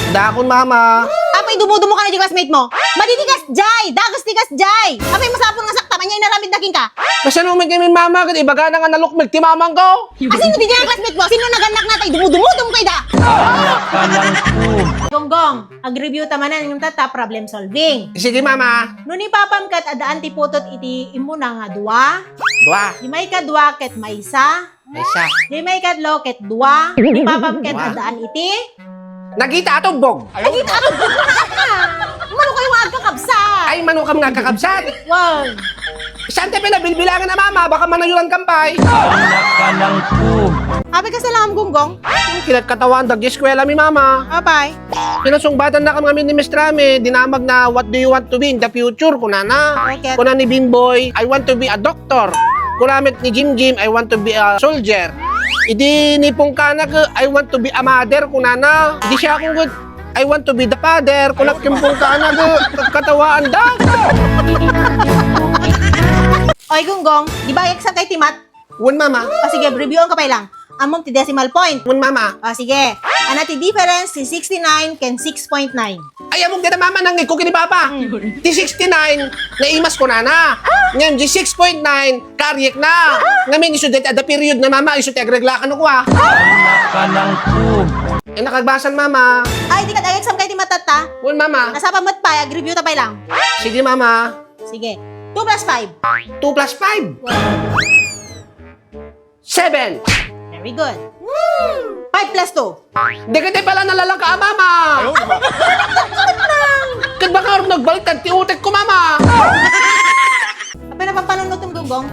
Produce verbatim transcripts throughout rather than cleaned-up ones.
Dakon, mama. Apay, dumudumo ka na di classmate mo? Madi ti kasjay! Dagus ti kasjay! Apay, masapul nga saktam, ania inaramidna kenka? Kasano met ngamin, mama, ket ibagana nga nalukmeg ti mamangko? Asino ti diay classmate mo? Sino nagannakna tay dumudumudum kay da? Gonggong, ag-review ta manen ngem ta problem solving. Sige, mama. No ni papam ket addaan ti putot iti immuna nga dua. Dua. Di maikadua ket maysa. Maysa. Di maikatlo ket dua. Ni papam ket Dua. addaan iti Nagita a tubbog. Nagita a tubbog na ka. Mano kayo nga agkakabsat? Ay, mano kam nga agkakabsat? Wow. Saan tayo pinabilbilangan na mama? Baka manayuran kam pay. Apay ka sa langam, Gonggong? Kinagkatawan, dagiti eskwela mi, mama. Apay? Pinasungbatannakam ngamin ni Miss Rami, dinamagna, "What do you want to be in the future?" kunana. Okay. Kuna ni Bimboy, "I want to be a doctor." Kuna met ni Jimjim, "I want to be a soldier." Idi ni Pungkanak, "I want to be a mother," kunana. Idi siak ngarud, "I want to be the father," kunak ken Pungkanak, katawaandak. Oy, Gonggong, di ba eksam kay ti math? Wen, mama. O, sige, reviewan ka pay lang. Ammom ti decimal point. Wen, mama. O, sige. Ania ti difference ti sixty-nine ken six point nine? Ay, ammok dayta, mama, nangngegko ken ni papa. Hmm. Ti sixty-nine, naimas kunana. Ngem, di six point nine, karyekna. Ngamin, isu dayta adda period na, mama, isu ti agregla kano kua. Ay, nakagbasan, mama. Ay, di ka exam kay ti math ta? Wen, mama. Nasapa met pay, ag-review ta pay lang. Sige, mama. Sige. Two plus five. Two plus five. Seven. Very good. Five plus two. Di ka di pala nalalaka, mama. Ket baka nagbaltad ti utek ko, mama. Apay na pampanunutom, Gonggong?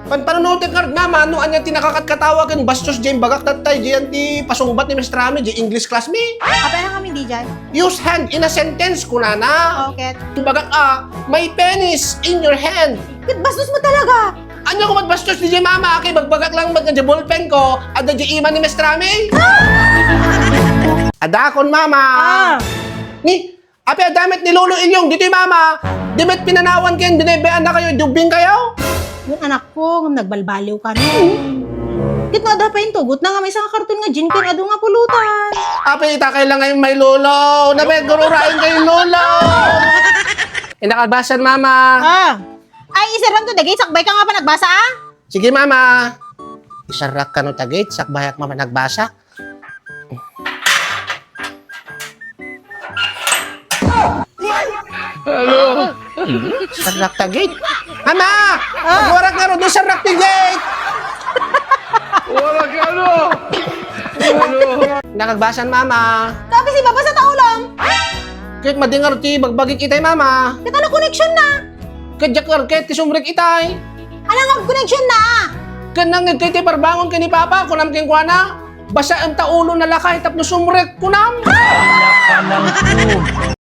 Pampanunutek ngarud, mama, no ania ti nakakatkatawa ken bastos diay bagak tattay, diay ti pasungbat ni Miss Rami, diay English class mi. Apay na kami, di diay? Use hand in a sentence, kunana. Okay. Bagak a, "My pen is in your hand." Ket bastos mo talaga. Ania ko met bastos diay, mama, kay bagbagak lang met nga diay ballpen ko, adda diay ima ni Miss Rami. Adakon, mama. Ah. Ni, apay adda met ni Lolo Ilyong ditoy, mama. Di met pinanawan ken binaybayanna kayo, idubbing kayo. Wen, anakko, ngem nagbalbaliw ka no. Ket no adda pay intugotna nga maysa nga karton nga gin ken adu nga pulutan. Apay ita kay lang ay may Lolo. Napay gururain kayo, Lolo. Inakagbasan, mama. Ah. Ay, isaram to dagiti sakbay ka nga panagbasa, a? Sige, mama. Isarak kano dagiti sakbayak nga panagbasa. Hello? Isarak dagiti. Mama! Ah. Agwarak ngarud, isarak dagiti. Wala ka, ano? Ano? Nakagbasan, mama. Kapi si baba sa taulom. Ket madi ngarud ti bagbagik itay, mama. Ket ania koneksionna? Ket diak ngarud ket ti sumrek itay. Ania nga koneksionna? Ket nangngegko iti parbangon ken ni papa, kunam kenkuana, "Basaem ta ulo na lakay tapno sumrek," kunam.